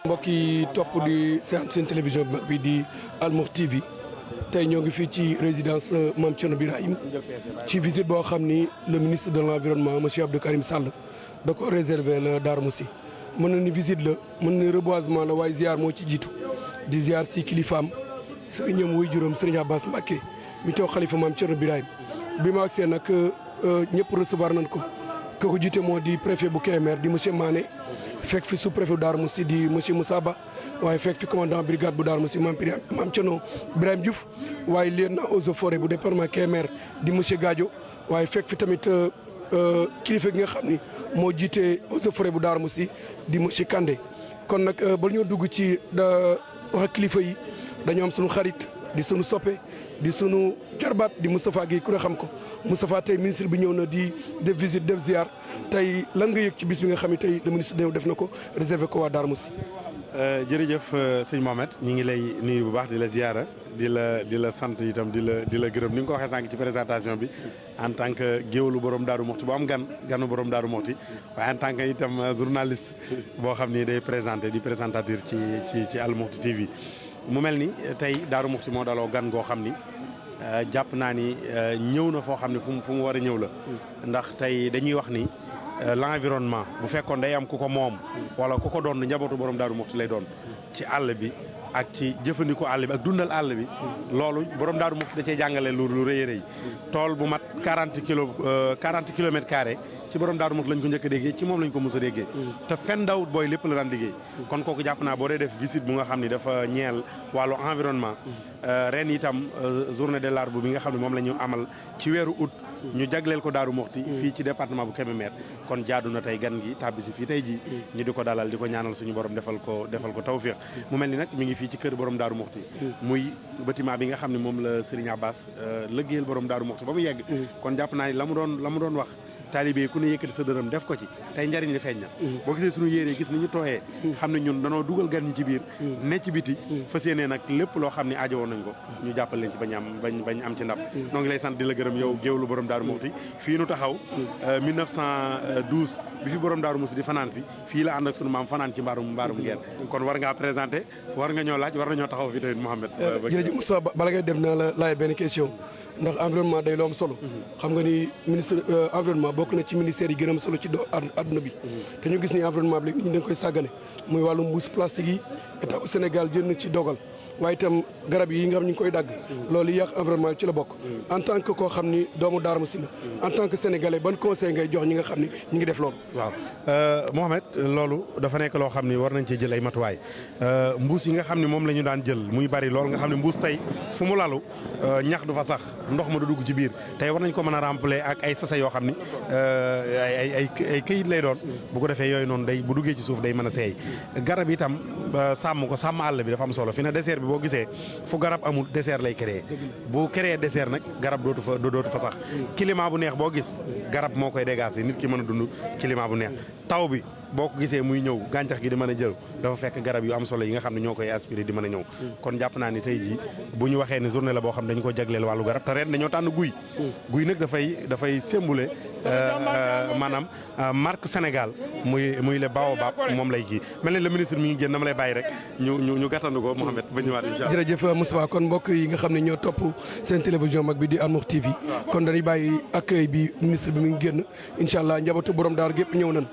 mbokk yi topp di seen télévision bi mag bi di Al Mouride TV tey ñoo ngi fii ci résidence Mame Thierno Birahim ci visite boo xam ni le ministre de l'environnement monsieur Abdou Karim Sall da ko réservé la Darou Moussi. mën na ni visite la mën na ni reboisement la waaye ziar moo ci jiitu di ziar si kilifaam sëriñam wuy juróom sëriñ Abbas Mbacké mi toog xalifa Mame Thierno Birahim bi ma agsee nag ñëpp recevoir nañ ko. ka ko jiite moo di préfet bu Kébémer di monsieur Mané fekk fi sous préfet bu Darou Moussi di monsieur Moussa Ba waaye fekk fi commandant brigade bu Darou Moussi Mame Thierno Birahim Diouf waaye lieutenant eaux et forêts bu département Kébémer di monsieur Gadio waaye fekk fi tamit kilifa gi nga xam ni moo jiite eaux et forêts bu Darou Moussi di monsieur Kandé kon nag ba ñoo dugg ci wax ak kilifa yi dañoo am suñu xarit di suñu soppe di sunu jarbaat di Moustapha Guèye ku ne xam ko Moustapha tey ministre bi ñëw na di def visite def ziar tey lan nga yëg ci bis bi nga xam ne tey le ministre def na ko réservé ko waa Darou Moussi. jërëjëf sëñ Mohamed ñu ngi lay nuyu bu baax di la ziara di la sant itam di la gërëm ni nga ko waxee sànq ci présentation bi en tant que géwalu borom Darou Moussi bu am ganu borom Darou Moussi waaye en tant que itam journaliste boo xam ni day présenté di présentateur ci Al Mouride TV. mu mel ni tey Darou Moussi moo daloo gan goo xam ni jàpp naa ni ñëw na foo xam ne fu mu war a ñëw la ndax tey dañuy wax ni l'environnement bu fekkoon day am ku ko moom wala ku ko doon njabootu borom Darou Moussi lay doon ci àll bi ak ci jëfandikoo àll bi ak dundal àll bi loolu borom Darou Moussi da cee jàngale lu rëy a rëy tool bu mat 40 kilomètres carrés ci borom Darou Moussi lañ ko njëkk a déggee ci moom lañ ko mos a déggee te fen dawut booy lépp la daan liggéey kon kooku jàpp naa boo dee def visite bu nga xam ni dafa ñeel wàllu environnement ren itam journée de l'arbre bi nga xam ne moom la ñu amal ci weeru août ñu jagleel ko Darou Moussi fii ci département bu Kébémer kon jaadu na tey gan gi tàbbi si fii tey ji ñu di ko dalal di ko ñaanal suñu borom defal ko tawfiq mu mel ni nag mi ngi fii ci kër borom Darou Moussi muy bâtiment bi nga xam ne moom la Serigne Abbas liggéeyal borom Darou Moussi ba mu yegg kon jàpp naa ni la mu doon wax taalibe ku ne yëkkati sa dërëm def ko ci tey njariñ li feeñ na boo gisee suñu yére gis ni ñu tooyee xam ne ñun danoo dugal gan ñi ci biir ne ci biti fas yéene nag lépp loo xam ne aajo woon nañ ko ñu jàppal leen ci bañ am ci ndam noo ngi lay sant di la gërëm yow géewlu borom Darou Moussi fii nu taxaw 1912 bi fi borom Darou Moussi di fanaan si fii la ànd ak sunu maam fanaan ci mbaarum ngeen kon war ngaa présenté war nga ñoo laaj war nañoo taxaw fii tamit Mouhamed. jërëjëf Moussa bala ngay dem naa la laaj benn question ndax environnement day loo am solo xam nga ni ministre environnement bokk na ci ministère yi gën a am solo ci àdduna bi te ñu gis ni environnement bi léegi nit ñi dañ koy sàggane muy wàllu mbuus plastique yi état au Sénégal jël na ci dogal waaye itam garab yi nga xam ñu ngi koy dagg loolu yàq environnement bi ci la bokk en tant que koo xam ni doomu Darou Moussi la en tant que sénégalais ban conseil ngay jox ñi nga xam ni ñu ngi def loolu. waaw Mohamed loolu dafa nekk loo xam ni war nañ cee jël ay matuwaay mbuus yi nga xam ne moom la ñu daan jël muy bari loolu nga xam ne mbuus tey fu mu lalu ñax du fa sax ndox ma du dugg ci biir tey war nañ ko mën a remplir ak ay sasa yoo xam ni ay këyit lay doon bu ko defee yooyu noonu day bu duggee ci suuf day mën a seey garab itam sàmm àll bi dafa am solo fi ne désert bi boo gisee fu garab amul désert lay créer bu créer désert nag garab dootu fa sax climat bu neex boo gis garab moo koy dégager nit ki mën a dund climat bu neex taw bi boo ko gisee muy ñëw gàncax gi di mën a jël dafa fekk garab yu am solo yi nga xam ne ñoo koy aspiré di mën a ñëw kon jàpp naa ni tey jii bu ñu waxee ne journée la boo xam ne dañu ko jagleel wàllu garab te ren dañoo tànn guy nag dafay symbole maanaam marque Sénégal muy le baobab moom lay kii mel ne le ministre mi ngi génn dama lay bàyyi rek ñu gàttandu ko Mouhamed ba ñëwaat incha allah. jërëjëf Moustapha kon mbokk yi nga xam ne ñoo topp seen télévision mag bi di Al Mouride TV kon dañuy bàyyi accueil bi ministre bi mi ngi génn incha allah njabootu borom daar gépp ñëw nañ